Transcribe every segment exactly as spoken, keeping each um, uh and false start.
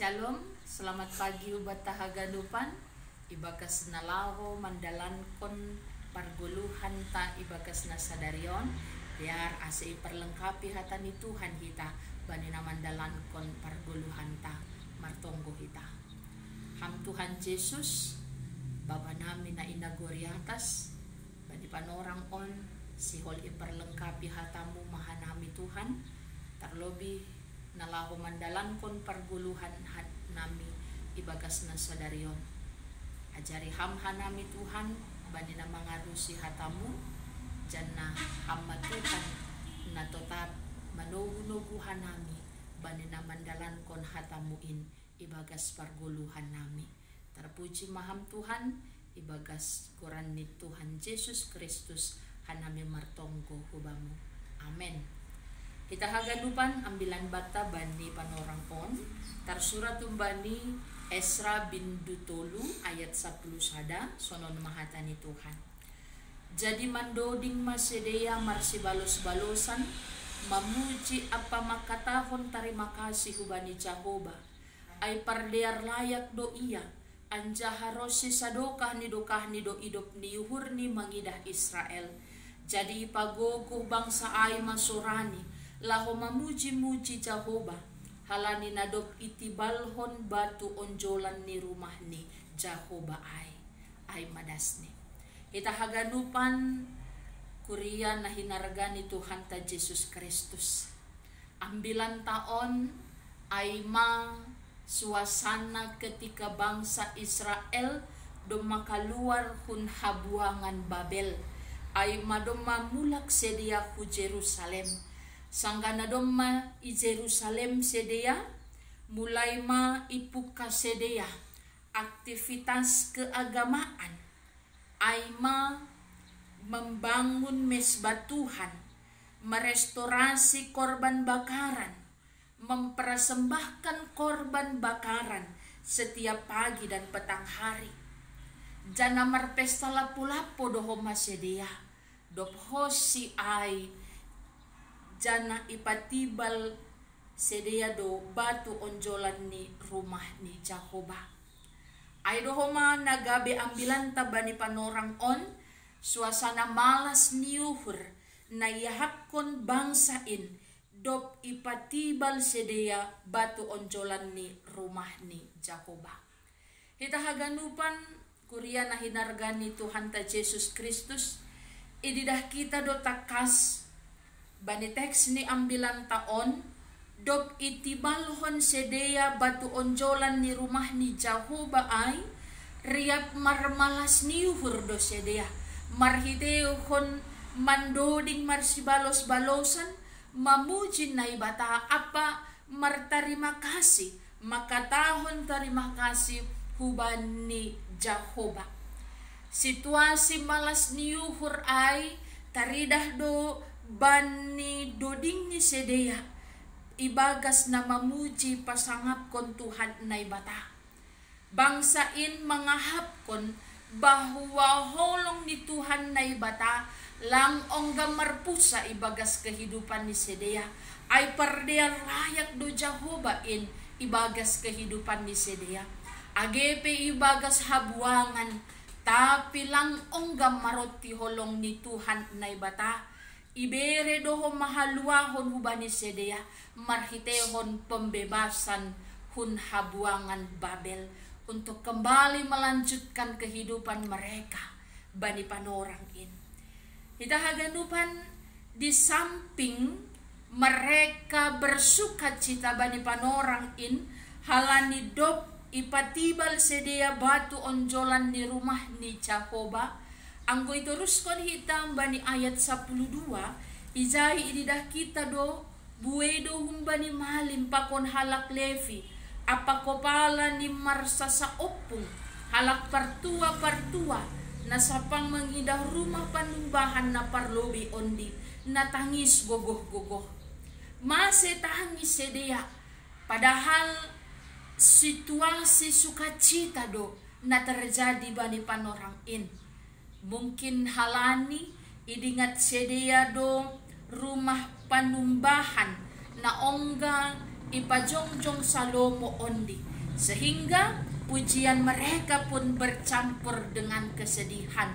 Shalom, selamat pagi hubat ta haganupan. Ibagas na laho mandalankon pargoluhan ta ibagas na sadari on, biar asa iperlengkapi hata ni Tuhan hita bani na mandalankon pargoluhan ta. Martonggo hita. Ham Tuhan Jesus, Bapa nami na inagori atas, bani panorang on, sihol iperlengkapi hatamu ma hanami Tuhan, tarlobi na laho mandalankon pargoluhan hat nami ibagas na sadari on. Ajari ham hanami Tuhan, bani na mangarusi hatamu, janna ham ma Tuhan na totap manogu-nogu hanami, bani na mandalankon hatamu in ibagas pargoluhan nami. Tarpuji ma ham Tuhan, ibagas goran ni Tuhan Jesus Kristus hanami martonggo hubamu. Amen. Hita haganupan ambilan banta bani panorang on, tarsurat humbani Esra bindu tolu ayat sapuluh sada, sonon ma hata ni Tuhan. Jadi mandoding ma sidea marsibalos-balosan, mamuji ampa mangkatahon tarima kasih hubani Jahoba. Ai pardear layak do ia, anjaha ronsi sadokah ni dokahni do idop ni uhurni mangidah Israel. Jadi ipagogoh bangsa ai ma sorani, laho mamuji-muji Jahoba, halani na dob itibalhon batu onjolan ni rumah ni Jahoba ai. Ai ma dasni. Hita haganupan kuria na hinarga ni Tuhanta Jesus Kristus. Ambilanta on, ai ma suasana ketika bangsa Israel domma kaluar hun habuangan Babel, ai ma domma mulak sidea hu Jerusalem. Sanggah na domma i Jerusalem sidea, mulai ma ipungka sidea aktivitas keagamaan, ai ma membangun mesbah Tuhan, merestorasi korban bakaran, mempersembahkan korban bakaran setiap pagi dan petang hari. Janah marpesta lappo-lappo do homa sidea, dob ronsi ai, janah ipatibal sidea do batu onjolan ni rumah ni Jahoba. Ai do homa na gabe ambilanta bani panorang on, suasana malas ni uhur na iahapkon bangsa in, dob ipatibal sidea batu onjolan ni rumah ni Jahoba. Hita haganupan kuria na hinarga ni Tuhanta Jesus Kristus, ididah kita do tangkas bani teks ni ambilanta on, dob itibalhon sidea batu onjolan ni rumah ni Jahoba ai, riap marmalas ni uhur do sidea, marhiteihon mandoding marsibalos-balosan, mamuji Naibata ampa martarima kasih, mangkatahon tarima kasih hubani Jahoba. Situasi malas ni uhur ai taridah do bani doding ni sidea, ibagas na mamuji pasangapkon Tuhan Naibata. Bangsa in mangahapkon bahwa holong ni Tuhan Naibata lang ongga marpunsa ibagas kehidupan ni sidea. Ai pardear layak do Jahoba in ibagas kehidupan ni sidea. Age pe ibagas habuangan, tapi lang ongga maronti holong ni Tuhan Naibata. Ibere do homa haluahon hubani sidea marhiteihon pembebasan hun habuangan Babel untuk kembali melanjutkan kehidupan mereka bani panorang in. Hita haganupan, di samping mereka bersukacita bani panorang in, halani dob ipatibal sidea batu onjolan ni rumah ni Jahoba, anggo itoruskon hita bani ayat sapuluh dua, ijai ididah kita do, bue do humbani malim pakon halak Levi, ampa kopala ni marsasa ompung, halak partua-partua, na sapang mangidah rumah panumbahan na parlobei ondi, na tangis gogoh-gogoh. Mase tangis sidea, padahal situasi sukacita do na terjadi bani panorang in. Mungkin halani idingat sidea do rumah panumbahan na ongga ipajongjong salomo ondi, sehingga pujian mereka pun bercampur dengan kesedihan.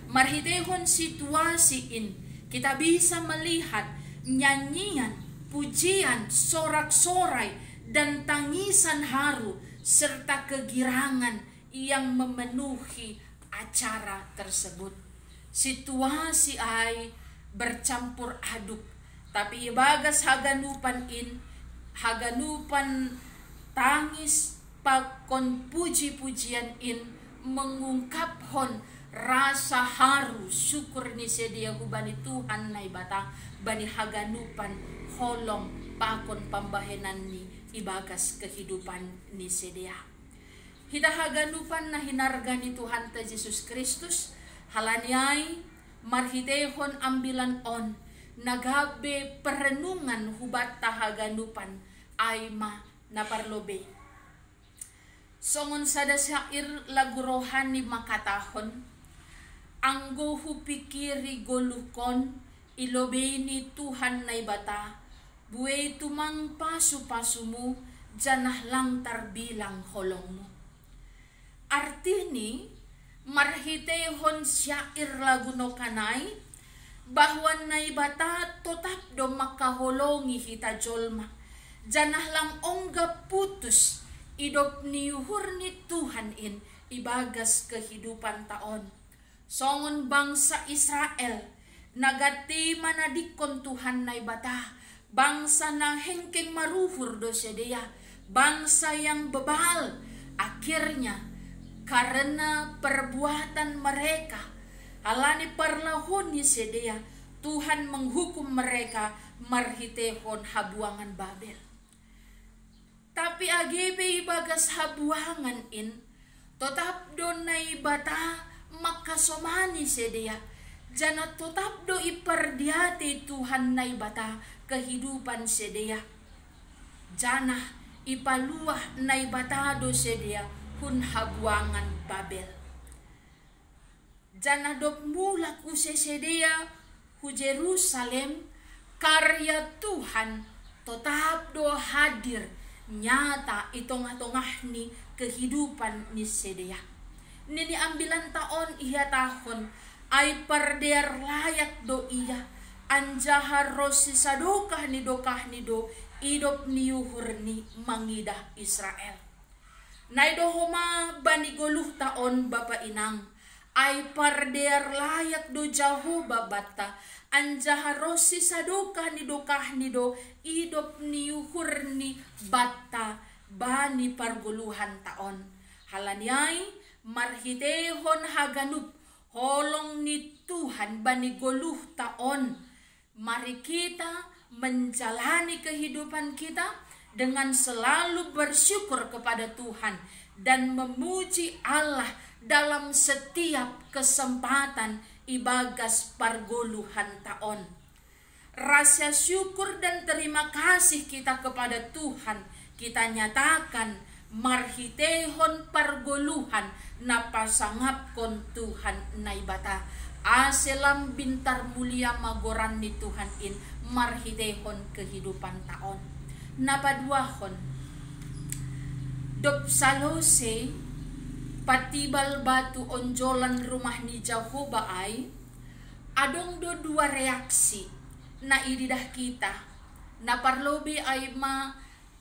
Marhitehon situasi in, kita bisa melihat nyanyian, pujian, sorak-sorai, dan tangisan haru serta kegirangan yang memenuhi acara tersebut. Situasi ai bercampur aduk, tapi ibagas haganupan in, haganupan tangis pakon puji-pujian in mengungkaphon rasa haru syukur ni sidea hubani Tuhan Naibata bani haganupan holong pakon pambahenan ni ibagas kehidupan ni sidea. Hita haganupan na hinarga ni Tuhanta Jesus Kristus, halani ai marhitehon ambilan on na gabe perenungan hubanta haganupan ai ma na parlobei. Songon sada syair lagu rohani makatahon, anggo hupikiri goluhkon i lobei ni Tuhan Naibata, buei tumang pasu-pasumu, janah lang tarbilang holongmu. Artini, marhitehon syair lagu nokanai, bahwa Naibata totap do mangkaholongi hita jolma, janah lang ongga putus idop ni uhur ni Tuhan in ibagas kehidupanta on. Songon bangsa Israel, na gati manadingkon Tuhan Naibata, bangsa na hengkeng maruhur do sidea, bangsa yang bebal. Akhirnya, karena perbuatan mereka, halani parlahou ni sidea, Tuhan menghukum mereka marhitehon habuangan Babel. Tapi age pe ibagas habuangan in, totap do Naibata mangkasomani sidea, janah totap do ipardiatei Tuhan Naibata kehidupan sidea, janah ipaluah Naibata do sidea hun habuangan Babel. Janah dob mulak use sidea hu Jerusalem, karya Tuhan totap do hadir nyata i tongah-tongah ni kehidupan ni sidea. Nini ambilanta on ihatahon, ai pardear layak do ia, anjaha ronsi sadokah ni dokahni do idop ni uhurni mangidah Israel. Nai do homa bani goluhta on bapa inang, ai pardear layak do Jahowa banta, anjaha ronsi sadokah ni dokahni do idop ni uhurni banta bani pargoluhanta on. Halani ai, marhitehon haganup holong ni Tuhan bani goluhta on, mari kita menjalani kehidupan kita dengan selalu bersyukur kepada Tuhan dan memuji Allah dalam setiap kesempatan ibagas pargoluhanta on. Rasa syukur dan terima kasih kita kepada Tuhan kita nyatakan marhitehon pargoluhan na pasangapkon Tuhan Naibata, ase lam bintar mulia ma goran ni Tuhan in marhitehon kehidupanta on. Na paduahon, dob salose patibal batu onjolan rumah ni Jahowa ai, adong do dua reaksi na ididah kita. Na parlobei ai ma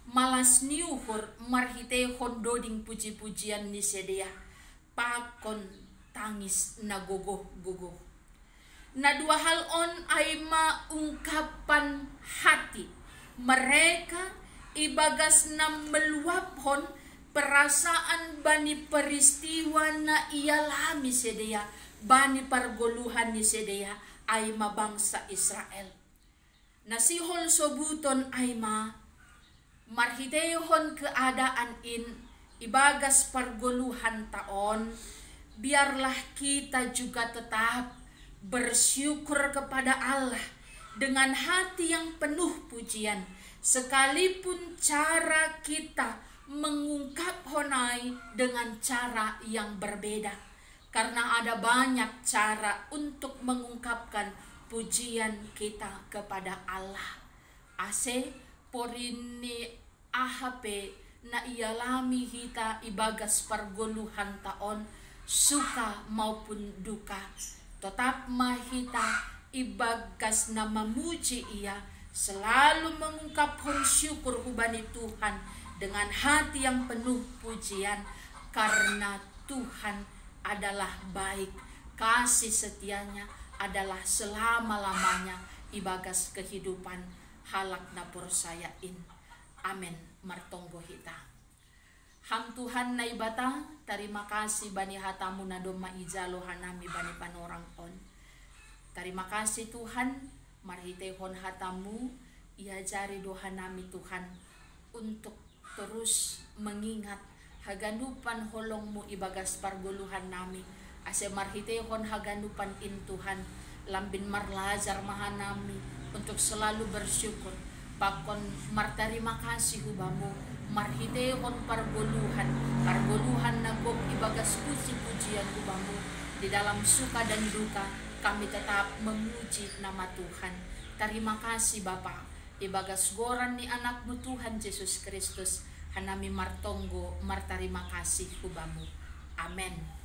malas ni uhur marhitehon doding puji-pujian ni sidea pakon tangis na gogoh-gogoh. Na dua hal on ai ma ungkapan hati mereka ibagas na meluaphon perasaan bani peristiwa na ialami sidea bani pargoluhan ni sidea, ai ma bangsa Israel. Na sihol sobuton ai ma, marhitehon keadaan in ibagas pargoluhanta on, biarlah kita juga tetap bersyukur kepada Allah dengan hati yang penuh pujian, sekalipun cara kita mengungkaphon ai dengan cara yang berbeda. Karena ada banyak cara untuk mengungkapkan pujian kita kepada Allah. Ase porin ni aha pe na ialami hita ibagas pargoluhan ta on, suka maupun duka. Totap ma hita ibagas na mamuji Ia, selalu mengungkapkan syukur hubani Tuhan dengan hati yang penuh pujian, karena Tuhan adalah baik, kasih setia-Nya adalah selama-lamanya ibagas kehidupan halak na porsaya in. Amen. Martonggo hita. Ham Tuhan Naibata, tarima kasih bani hata-Mu na domma ijalo hanami bani panorang on. Tarima kasih Tuhan, marhiteihon hata-Mu iajari do hanami Tuhan untuk terus mengingat haganupan holong-Mu ibagas pargoluhan nami, ase marhiteihon haganupan in Tuhan, lambin marlajar ma hanami untuk selalu bersyukur, pakon martarima kasih hu Bamu, marhiteihon pargoluhan, pargoluhan na gok ibagas puji-pujian hu Bamu, di dalam suka dan duka kami tetap memuji nama Tuhan. Tarima kasih Bapa, ibagas goran ni Anak-Mu Tuhan Jesus Kristus, hanami martonggo martarima kasih hu Bamu. Amen.